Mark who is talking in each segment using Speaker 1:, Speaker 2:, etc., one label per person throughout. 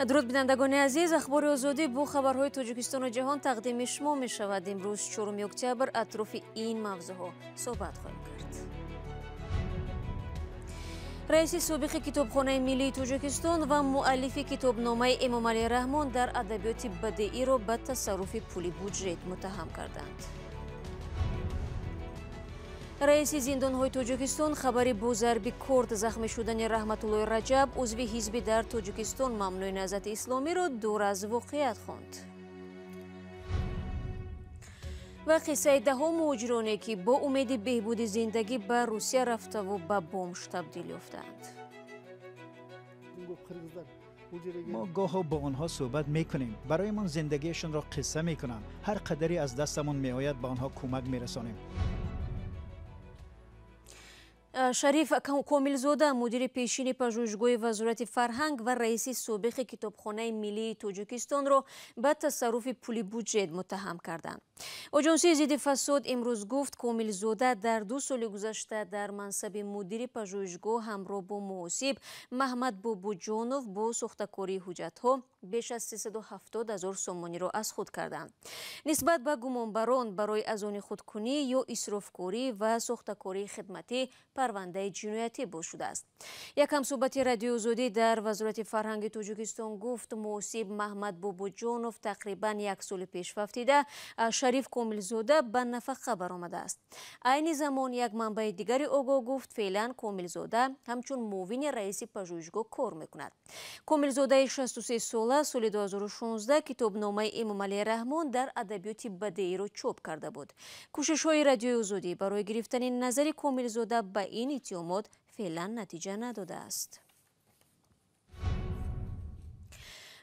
Speaker 1: Дуруд, бинандагони азиз, Ахбори Озодӣ бо хабарҳои Тоҷикистону ҷаҳон тақдими шумо мешавад. Имрӯз 4 октябр атрофи ин мавзӯъҳо суҳбат хоҳем кард. Раиси собиқи Китобхонаи миллии Тоҷикистон ва муаллифи китобномаи Эмомалӣ Раҳмон дар адабиёти бадеиро ба тасарруфи пули буҷет муттаҳам карданд. Раиси зиндонҳои Тоҷикистон хабари бо зарби корд захмӣ шудани Раҳматуллои Раҷаб, узви ҳизби дар Тоҷикистон мамнӯи Наҳзати Исломиро дур аз воқеият хонд. Ва қиссаи даҳо муҳоҷироне, ки бо умеди беҳбуди зиндагӣ ба Русия рафтаву ба бомж табдил ёфтаанд.
Speaker 2: Мо гоҳо бо онҳо суҳбат мекунем, бароямон зиндагиашонро қисса мекунанд. Ҳар қадаре аз дастамон меояд, ба онҳо кӯмак мерасонем.
Speaker 1: Шариф Комилзода, мудири пешини пажӯҳишгоҳи Вазорати фарҳанг ва раиси собиқи Китобхонаи миллии Тоҷикистонро ба тасарруфи пули буҷет муттаҳам карданд. Оҷонсии зидди фасод имрӯз гуфт, Комилзода дар 2 соли гузашта дар мансаби мудири пажӯҳишгоҳ ҳамроҳ бо муҳосиб Маҳмад Бобоҷонов бо сохтакории ҳуҷҷатҳо беш аз 370 ҳазор сомониро аз худ карданд. Нисбат ба гумонбарон барои аз они худкунӣ ё исрофкорӣ ва сохтакории хидматӣ парвандаи ҷиноятӣ боз шудааст. Як ҳамсӯҳбати Радиои Озодӣ дар Вазорати фарҳанги Тоҷикистон гуфт, муҳосиб Маҳмад Бобоҷонов тақрибан 1 соли пеш фавтида, Шариф Комилзода ба нафақа баромадааст. Айни замон як манбаи дигари огоҳ гуфт, феълан Комилзода ҳамчун муовини раиси пажӯҳишгоҳ кор мекунад. Комилзодаи 63 сола соли 2016 китобномаи Эмомалӣ Раҳмон дар адабиёти бадеиро чоп карда буд. Кӯшишҳои Радиои Озодӣ барои гирифтани назари Комилзода ба ин иттиҳомот феълан натиҷа надодааст.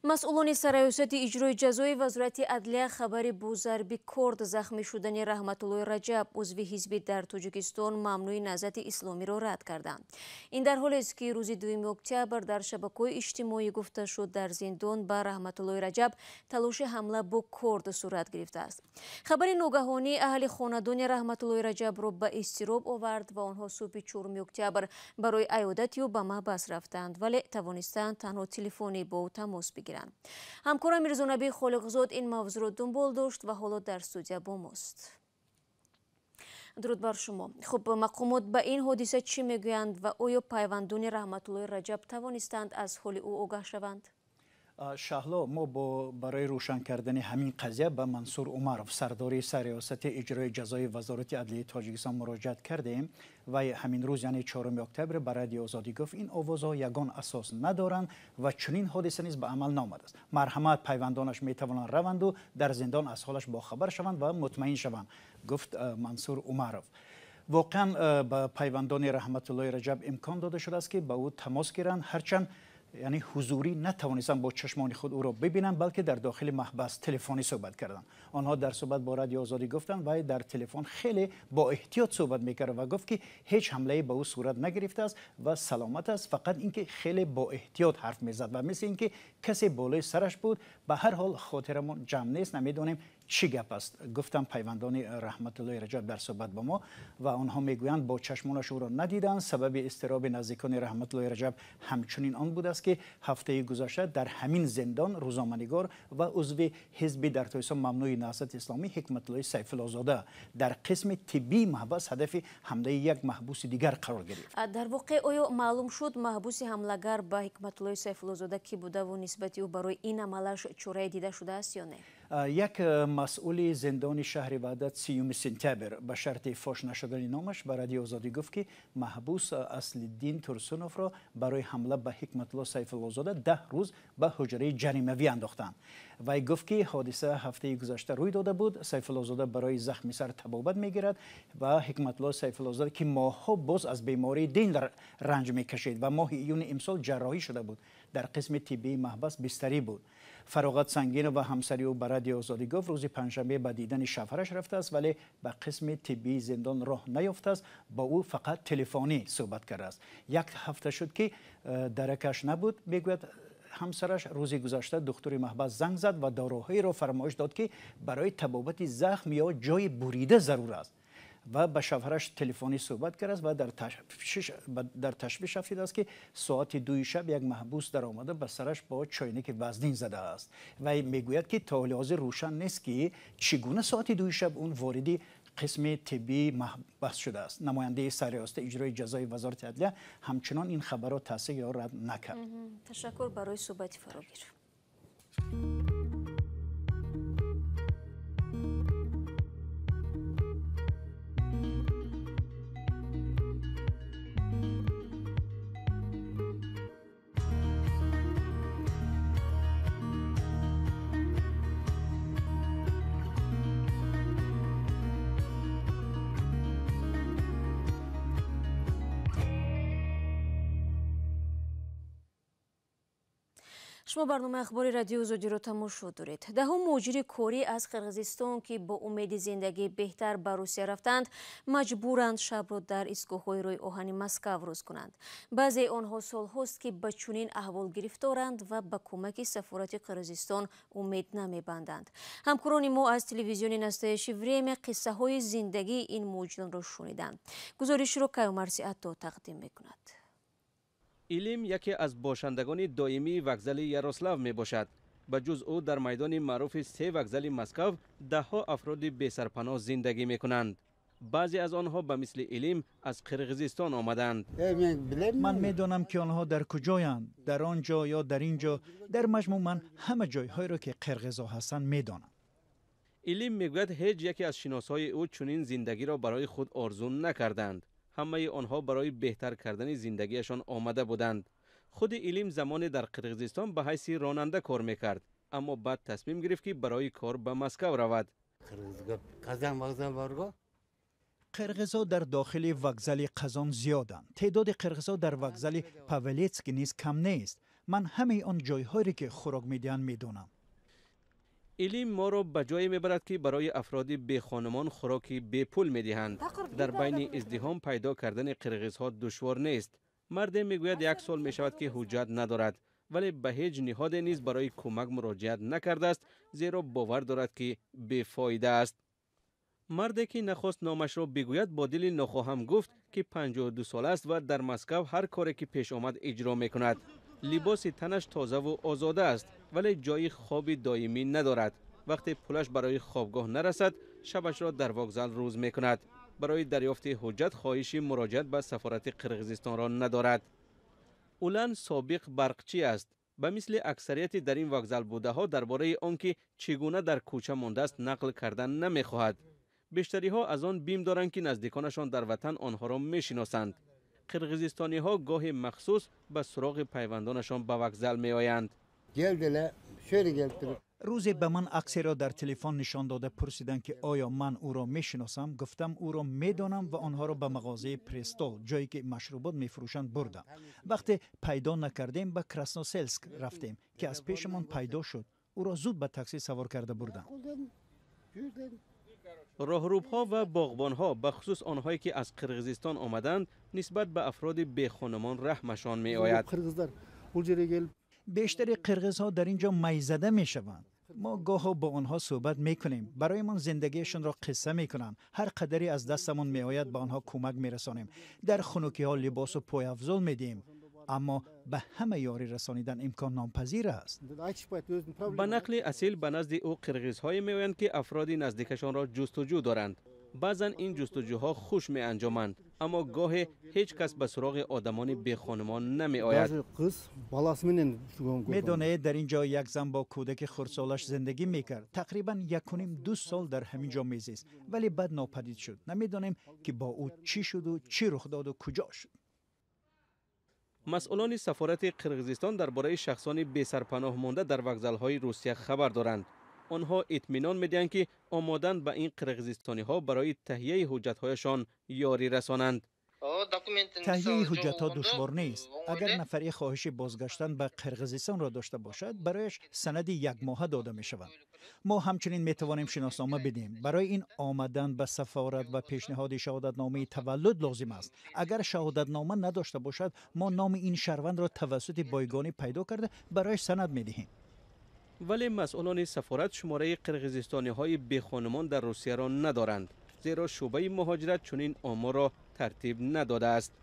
Speaker 1: Масъулони сарраёсати иҷрои ҷазои Вазорати адлия хабари бо зарби корд захмӣ шудани Раҳматуллои Раҷаб, узви ҳизби дар Тоҷикистон мамнӯи Наҳзати Исломиро рад карданд. Ин дар ҳолест, ки рӯзи 2 октябр дар шабакаҳои иҷтимоӣ гуфта шуд, дар зиндон ба Раҳматуллои Раҷаб талоши ҳамла бо корд сурат гирифтааст. Хабари ногаҳонӣ аҳли хонадони Раҳматуллои Раҷабро ба изтироб овард ва онҳо субҳи 4 октябр барои аёдати ӯ ба маҳбас рафтанд, вале тавонистанд танҳо телефонӣ бо ӯ тамос бигиранд. Ҳамкорам Мирзонаби Холиқзод ин мавзӯъро дунбол дошт ва ҳоло дар студия бо мост. Дуруд бар шумо. Хуб, мақомот ба ин ҳодиса чӣ мегӯянд ва оё пайвандони Раҳматуллои Раҷаб тавонистанд аз ҳоли ӯ огаҳ шаванд?
Speaker 2: Шаҳло, мо барои рӯшан кардани ҳамин қазия ба Мансур Умаров, сардори сарриёсати иҷрои ҷазои Вазорати адлияи Тоҷикистон муроҷиат кардем ва ҳамин рӯз, яъне 4 октябр, ба Радиои Озодӣ гуфт, ин овозҳо ягон асос надоранд ва чунин ҳодиса низ ба амал наомадааст. Марҳамат, пайвандонаш метавонанд раванду дар зиндон аз ҳолаш бохабар шаванд ва мутмаин шаванд, гуфт Мансур Умаров. Воқеан ба пайвандони Раҳматуллои Раҷаб имкон дода шудааст, ки ба ӯ тамос гиранд, ҳарчанд яъне ҳузурӣ натавонистанд бо чашмони худ ӯро бибинанд, балки дар дохили маҳбас телефонӣ суҳбат карданд. Онҳо дар суҳбат бо Радиои Озодӣ гуфтанд, вай дар телефон хеле бо эҳтиёт суҳбат мекард ва гуфт, ки ҳеҷ ҳамлае ба ӯ сурат нагирифтааст ва саломат аст, фақат инки хеле бо эҳтиёт ҳарф мезад ва мисли инки касе болои сараш буд. Ба ҳар ҳол хотирамон ҷамъ нест, намедонем чӣ гап аст, гуфтанд пайвандони Раҳматуллои Раҷаб дар суҳбат бо мо ва онҳо мегӯянд бо чашмонаш ӯро надиданд. Сабаби изтироби наздикони Раҳматуллои Раҷаб ҳамчунин он будааст, ки ҳафтаи гузашта дар ҳамин зиндон рӯзноманигор ва узви ҳизби дар Тоҷикистон мамнӯи Наҳзати Исломӣ Ҳикматуллои Сайфуллозода дар қисми тиббии маҳбас ҳадафи ҳамлаи як маҳбуси дигар қарор гирифт.
Speaker 1: Дар воқеъ оё маълум шуд маҳбуси ҳамлагар ба Ҳикматуллои Сайфуллозода кӣ будаву нисбати ӯ барои ин амалаш чорае дида шудааст ё не?
Speaker 2: Як масъули зиндони шаҳри Ваҳдат 30 сентябр ба шарти фош нашудани номаш ба Радиои Озодӣ гуфт, ки маҳбус Аслиддин Турсуновро барои ҳамла ба Ҳикматулло Сайфуллозода 10 рӯз ба ҳуҷраи ҷаримавӣ андохтанд. Вай гуфт, ки ҳодиса ҳафтаи гузашта рӯй дода буд. Сайфуллозода барои захми сар табобат мегирад ва Ҳикматулло Сайфуллозода, ки моҳҳо боз аз бемории дил ранҷ мекашид ва моҳи июни имсол ҷарроҳӣ шуда буд, дар қисми тиббии маҳбас бистарӣ буд. Фароғат Сангинов ва ҳамсари ӯ ба Радиои Озодӣ гуфт, рӯзи панҷшанбе ба дидани шавҳараш рафтааст, вале ба қисми тиббии зиндон роҳ наёфтааст, бо ӯ фақат телефонӣ суҳбат кардааст. 1 ҳафта шуд, ки даракаш набуд, мегӯяд ҳамсараш. Рӯзи гузашта духтури маҳбас занг зад ва доруҳоеро фармоиш дод, ки барои табобати захм ё ҷои бурида зарур аст. ва ба шавҳараш телефонӣ суҳбат кардааст ва дар ташвиш афтидааст, ки соати 2 шаб як маҳбус даромада ба сараш бо чойники вазнин задааст. Вай мегӯяд, ки то ҳоли ҳозир рӯшан нест, ки чӣ гуна соати 2 шаб он вориди қисми тиббии маҳбас шудааст. Намояндаи сарриёсати иҷрои ҷазои Вазорати адлия ҳамчунон ин хабарро тасдиқ ё рад накард.
Speaker 1: Ташаккур барои суҳбати фарогир. Шумо барномаи ахбори Радиои Озодиро тамошо доред. Даҳум муҳоҷири корӣ аз Қирғизистон, ки бо умеди зиндагии беҳтар ба Русия рафтанд, маҷбуранд шабро дар истгоҳҳои рӯи оҳани Москав рӯз кунанд. Баъзеи онҳо солҳост, ки ба чунин аҳвол гирифторанд ва ба кӯмаки сафорати Қирғизистон умед намебанданд. Ҳамкорони мо аз телевизиони Настоящее время қиссаҳои зиндагии ин муҳоҷиронро шуниданд. Гузоришро Каюмарси Атто тақдим мекунад.
Speaker 3: Илим яке аз бошандагони доимии вокзали Ярослав мебошад. Ба ҷуз ӯ дар майдони маъруфи се вокзали Москав даҳҳо афроди бесарпаноҳ зиндагӣ мекунанд. Баъзе аз онҳо ба мисли Илим аз Қирғизистон омаданд.
Speaker 2: Ман медонам, ки онҳо дар куҷоянд, дар он ҷо ё дар ин ҷо. Дар маҷмӯъ ман ҳама ҷойҳоеро, ки қирғизҳо ҳастанд, медонам.
Speaker 3: Илим мегӯяд, ҳеҷ яке аз шиносҳои ӯ чунин зиндагиро барои худ орзу накарданд. Ҳамаи онҳо барои беҳтар кардани зиндагиашон омада буданд. Худи Илим замоне дар Қирғизистон ба ҳайси ронанда кор мекард, аммо баъд тасмим гирифт, ки барои кор ба Москав равад.
Speaker 2: Қирғизҳо дар дохили вокзали Қазон зиёданд. Теъдоди қирғизҳо дар вокзали Павелецкий низ кам нест. Ман ҳамаи он ҷойҳоеро, ки хӯрок медиҳанд, медонам.
Speaker 3: Илим моро ба ҷое мебарад, ки барои афроди бехонумон хӯроки бепул медиҳанд. Дар байни издиҳом пайдо кардани қирғизҳо душвор нест. Марде мегӯяд, як сол мешавад, ки ҳуҷҷат надорад, вале ба ҳеҷ ниҳоде низ барои кӯмак муроҷиат накардааст, зеро бовар дорад, ки бефоида аст. Марде, ки нахост номашро бигӯяд, бо дили нохоҳам гуфт, ки 52 сола аст ва дар Москав ҳар коре ки пеш омад иҷро мекунад. Либоси танаш тозаву озода аст, вале ҷои хоби доимӣ надорад. Вақте пулаш барои хобгоҳ нарасад, шабашро дар вокзал рӯз мекунад. Барои дарёфти ҳуҷҷат хоҳиши муроҷиат ба сафорати Қирғизистонро надорад. Улан собиқ барқчӣ аст. Ба мисли аксарияти дар ин вокзал будаҳо дар бораи он ки чӣ гуна дар кӯча мондааст, нақл кардан намехоҳад. Бештариҳо аз он бим доранд, ки наздиконашон дар ватан онҳоро мешиносанд. Қирғизистониҳо гоҳе махсус ба суроғи пайвандонашон ба вокзал меоянд.
Speaker 2: Рӯзе ба ман аксеро дар телефон нишон дода пурсиданд, ки оё ман ӯро мешиносам. Гуфтам, ӯро медонам ва онҳоро ба мағозаи Престол, ҷое ки машрубот мефурӯшанд, бурдам. Вақте пайдо накардем, ба Красноселск рафтем, ки аз пешамон пайдо шуд. Ӯро зуд ба таксӣ савор карда бурдам.
Speaker 3: Роҳрубҳо ва боғбонҳо, бахусус онҳое ки аз Қирғизистон омаданд, нисбат ба афроди бехонумон раҳмашон меояд.
Speaker 2: Бештари қирғизҳо дар ин ҷо майзада мешаванд. Мо гоҳо бо онҳо суҳбат мекунем, бароямон зиндагиашонро қисса мекунанд. Ҳар қадаре аз дастамон меояд, ба онҳо кӯмак мерасонем. Дар хунукиҳо либосу пойафзол медиҳем, аммо ба ҳама ёрӣ расонидан имконнопазир аст.
Speaker 3: Ба нақли Асил, ба назди ӯ қирғизҳое меоянд, ки афроди наздикашонро ҷустуҷӯ доранд. Баъзан ин ҷустуҷӯҳо хуш меанҷоманд, аммо гоҳе ҳеҷ кас ба суроғи одамони бехонумон намеояд.
Speaker 2: Медонед, дар ин ҷо як зан бо кӯдаки хурдсолаш зиндагӣ мекард. Тақрибан 1.5-2 сол дар ҳамин ҷо мезист, вале баъд нопадид шуд. Намедонем, ки бо ӯ чӣ шуду чӣ рух доду куҷо шуд.
Speaker 3: Масъулони сафорати Қирғизистон дар бораи шахсони бесарпаноҳ монда дар вокзалҳои Русия хабар доранд. Онҳо итминон медиҳанд, ки омоданд ба ин қирғизистониҳо барои таҳияи ҳуҷҷатҳояшон ёрӣ расонанд.
Speaker 2: Таҳияи ҳуҷҷатҳо душвор нест. Агар нафаре хоҳиши бозгаштан ба Қирғизистонро дошта бошад, барояш санади якмоҳа дода мешавад. Мо ҳамчунин метавонем шиноснома бидиҳем. Барои ин омадан ба сафорат ва пешниҳоди шаҳодатномаи таваллуд лозим аст. Агар шаҳодатнома надошта бошад, мо номи ин шаҳрвандро тавассути бойгонӣ пайдо карда, барояш санад медиҳем.
Speaker 3: Вале масъулони сафорат шумораи қирғизистониҳои бехонумон дар Русияро надоранд. Зеро шӯъбаи муҳоҷират чунин оморро тартиб надодааст.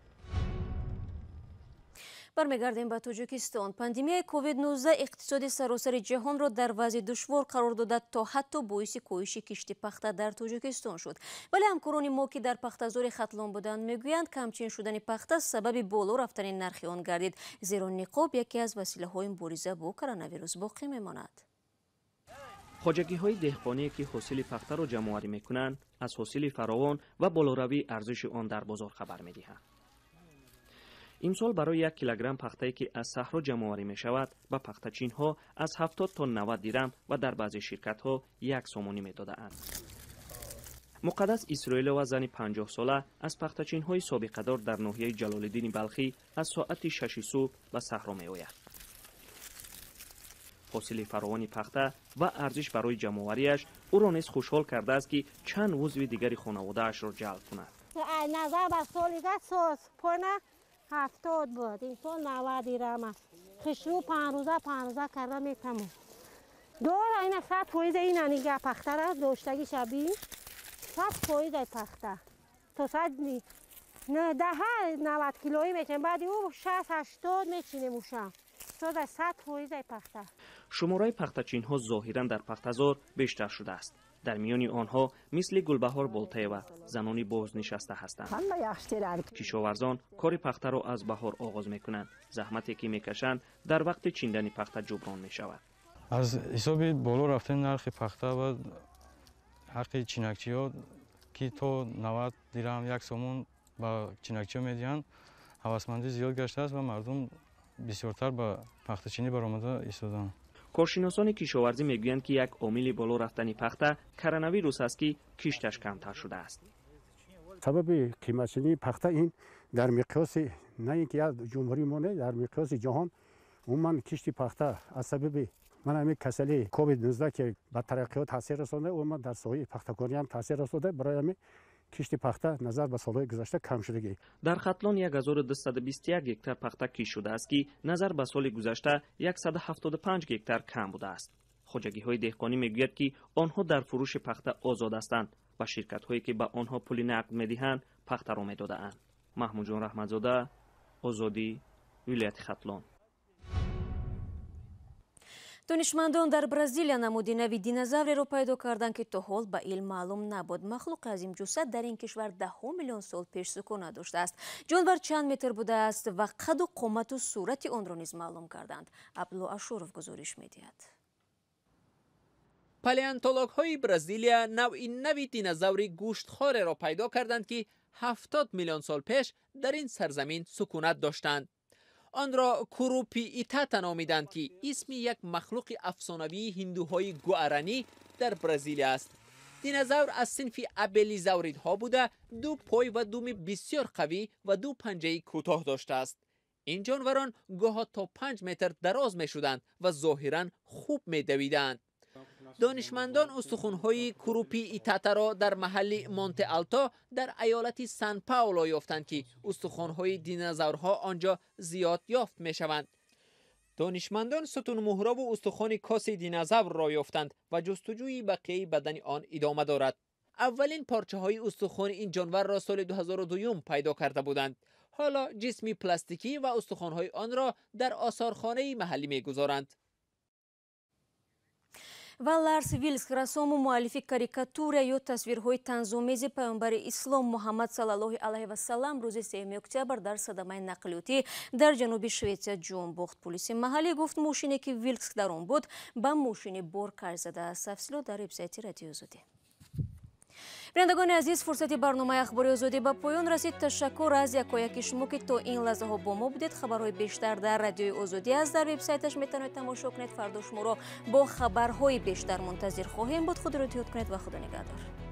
Speaker 1: Бармегардем ба Тоҷикистон. Пандемияи COVID-19 иқтисоди саросари ҷаҳонро дар вазъи душвор қарор дода, то ҳатто боиси коҳиши кишти пахта дар Тоҷикистон шуд. Вале ҳамкорони мо, ки дар пахтазори Хатлон буданд, мегӯянд, камчин шудани пахта сабаби боло рафтани нархи он гардид, зеро ниқоб яке аз василаҳои мубориза бо коронавирус боқӣ мемонад.
Speaker 4: Хоҷагиҳои деҳқоние, ки ҳосили пахтаро ҷамъоварӣ мекунанд, аз ҳосили фаровон ва болоравии арзиши он дар бозор хабар медиҳанд. Имсол барои 1 килограмм пахтае, ки аз саҳро ҷамъоварӣ мешавад, ба пахтачинҳо аз 70 то 90 дирам ва дар баъзе ширкатҳо 1 сомонӣ медодаанд. Муқаддас Исроилова, зани 50-сола, аз пахтачинҳои собиқадор дар ноҳияи Ҷалолиддини Балхӣ, аз соати 6-и субҳ ба саҳро меояд. Ҳосили фаровони пахта ва арзиш барои ҷамъоварияш ӯро низ хушҳол кардааст, ки чанд узви дигари хонаводаашро ҷалб кунад.
Speaker 5: Назар ба соли 70 буд, имсол 90 дирам аст. Хушрӯ 5 рӯза 5 рӯза карда метамон дора. Ина 100%, ина нига, пахтара доштаги шаби 100% пахта. То сад даҳа 90 килоӣ мечинем, баъди ӯ 60-80 мечинем. Уша сода 100% пахта.
Speaker 4: Шумораи пахтачинҳо зоҳиран дар пахтазор бештар шудааст. Дар миёни онҳо мисли Гулбаҳор Болтаева занони бознишаста ҳастанд. Кишоварзон кори пахтаро аз баҳор оғоз мекунанд. Заҳмате, ки мекашанд, дар вақти чиндани пахта ҷуброн мешавад.
Speaker 6: Аз ҳисоби боло рафтани нархи пахта ва ҳаққи чинакчиҳо, ки то 90 дирам, 1 сомон ба чинакчиҳо медиҳанд, ҳавасмандӣ зиёд гаштааст ва мардум бисёртар ба пахтачинӣ баромада истодаанд.
Speaker 4: Коршиносони кишоварзӣ мегӯянд, ки як омили боло рафтани пахта коронавирус аст, ки кишташ камтар шудааст.
Speaker 7: Сабаби қиматшавии пахта ин дар миқёси на ин ки як ҷумҳурии мо не, дар миқёси ҷаҳон умуман кишти пахта аз сабаби ман ҳамин касалии ковид-19, ки ба тараққиёт таъсир расонда, умуман дар соҳаи пахтакорӣ ҳам таъсир расонда, барои ҳамин кишти пахта назар ба солҳои гузашта кам шудагӣ.
Speaker 4: Дар Хатлон 1221 гектар пахта кишт шудааст, ки назар ба соли гузашта 175 гектар кам будааст. Хоҷагиҳои деҳқонӣ мегӯяд, ки онҳо дар фурӯши пахта озод ҳастанд ва ширкатҳое, ки ба онҳо пули нақд медиҳанд, пахтаро медодаанд. Маҳмудҷон Раҳматзода, Озодӣ, вилояти Хатлон.
Speaker 1: Донишмандон дар Бразилия намуди нави динозавреро пайдо карданд, ки то ҳол ба илм маълум набуд. Махлуқи азимҷусса дар ин кишвар даҳҳо миллион сол пеш сукунат доштааст. Ҷонвар чанд метр будааст ва қаду қомату сурати онро низ маълум карданд. Абдулло Ашуров гузориш медиҳад.
Speaker 8: Палеонтологҳои Бразилия навъи нави динозаври гӯштхореро пайдо карданд, ки 70 миллион сол пеш дар ин сарзамин сукунат доштанд. Онро Курупи Итата номиданд, ки исми як махлуқи афсонавии ҳиндуҳои гуаранӣ дар Бразилия аст. Динозавр аз синфи абелизавридҳо буда, ду пой ва думи бисёр қавӣ ва ду панҷаи кӯтоҳ доштааст. Ин ҷонварон гоҳо то 5 метр дароз мешуданд ва зоҳиран хуб медавиданд. Донишмандон устухонҳои Курупи Итатаро дар маҳалли Монте Алто дар аёлати Сан Пауло ёфтанд, ки устухонҳои динозаврҳо он ҷо зиёд ёфт мешаванд. Донишмандон сутунмуҳрову устухони коси динозаврро ёфтанд ва ҷустуҷӯи бақияи бадани он идома дорад. Аввалин порчаҳои устухони ин ҷонварро соли 2002 пайдо карда буданд. Ҳоло ҷисми пластикӣ ва устухонҳои онро дар осорхонаи маҳаллӣ мегузоранд.
Speaker 1: Ва Ларс Вилск, рассому муаллифи карикатура ё тасвирҳои танзомези паёмбари ислом Муҳаммад саллаллоҳи алайҳи вассалам, рӯзи 3 октябр дар садамаи нақлиётӣ дар ҷануби Шветсия ҷон бохт. Пулиси маҳаллӣ гуфт, мошине, ки Вилск дар он буд, ба мошини боркаш задааст. Тафсилот дар вебсайти Радиои Озодӣ. Бинандагони азиз, фурсати барномаи Ахбори Озодӣ ба поён расид. Ташаккур аз якояки шумо, ки то ин лаҳзаҳо бо мо будед. Хабарҳои бештар дар Радиои Озодӣ аст, дар вебсайташ метавонед тамошо кунед. Фардо шуморо бо хабарҳои бештар мунтазир хоҳем буд. Худро эҳтиёт кунед ва Худо нигаҳдор.